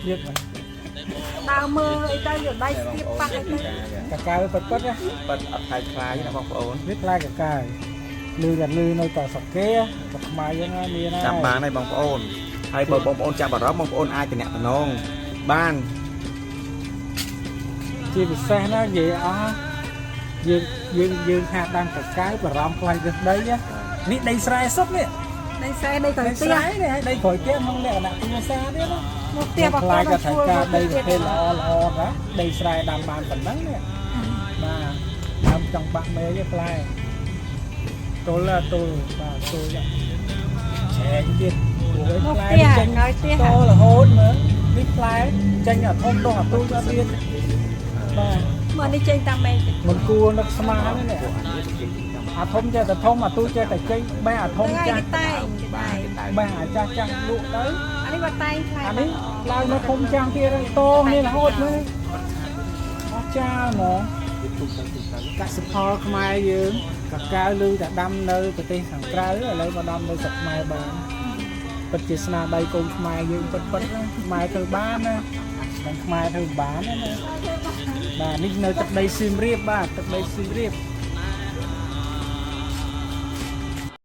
ទៀតបាទ ដើរមើលអីទៅយកដៃស្ទាបប៉ះអីទៅ កាកាវពិតពិតណា ប៉ិតអត់ថ្លៃថ្លៃណាបងប្អូន នេះផ្លែកាកាវលឺតែលឺនៅតែស្រុកគេស្រុកខ្មែរយើងណាមានហើយ ចាប់បានហើយបងប្អូនហើយបើបងប្អូនចាប់អារម្មណ៍បងប្អូនអាចតំណងបាន ជាពិសេសណានិយាយអស់យើងយើងយើងហាដាំកាកាវបារម្ភខ្លាចទឹកដីណានេះដីស្រែសុទ្ធនេះ ដីស្រែដីក្រោយ ដី ផ្ទះ ស្រែនេះហើយដីក្រោយផ្ទះក្នុងលក្ខណៈគ្រួសារទៀតណា មកផ្ទះរបស់ ខ្លាច គាត់ ក៏ត្រូវការដីប្រភេទល្អល្អណាដីស្រែដាំបានប៉ុណ្ណឹងនេះបាទដើមចង់បាក់មេទេផ្លែទល់ទល់បាទទល់ឆែកទៀតព្រោះ មក ផ្លែ ផ្ទះ ចេញ ក្រោយផ្ទះ តរហូតមើលនេះផ្លែចេញអាធំដុះអាទូចអត់ទៀតបាទ មើលនេះចេញតាមមេទៅ មិនគួរនឹកស្មានទេនេះអាធំចេះតែធំអាទូចចេះតែចេញបេះអាធំ ហ្នឹងហើយ ចាស់ គេតែងគេតែង តែ បេះអាចាស់ចាស់លក់ទៅ អានេះបើតែងផ្លែ អានេះឡើងនៅធំចាំងទៀតហើយតនេះរហូតមើលអស្ចារ្យហ្មងកសិផលខ្មែរយើងកាកាវឮតែដាំនៅប្រទេសខាងក្រៅឥឡូវមកដាំនៅស្រុកខ្មែរបានពិតជាស្នាដៃកូនខ្មែរយើងពិតពិតណាខ្មែរធ្វើបានណាតែខ្មែរធ្វើមិនបានណាបាទនេះនៅទឹកដីសៀមរាបបាទទឹកដីសៀមរាប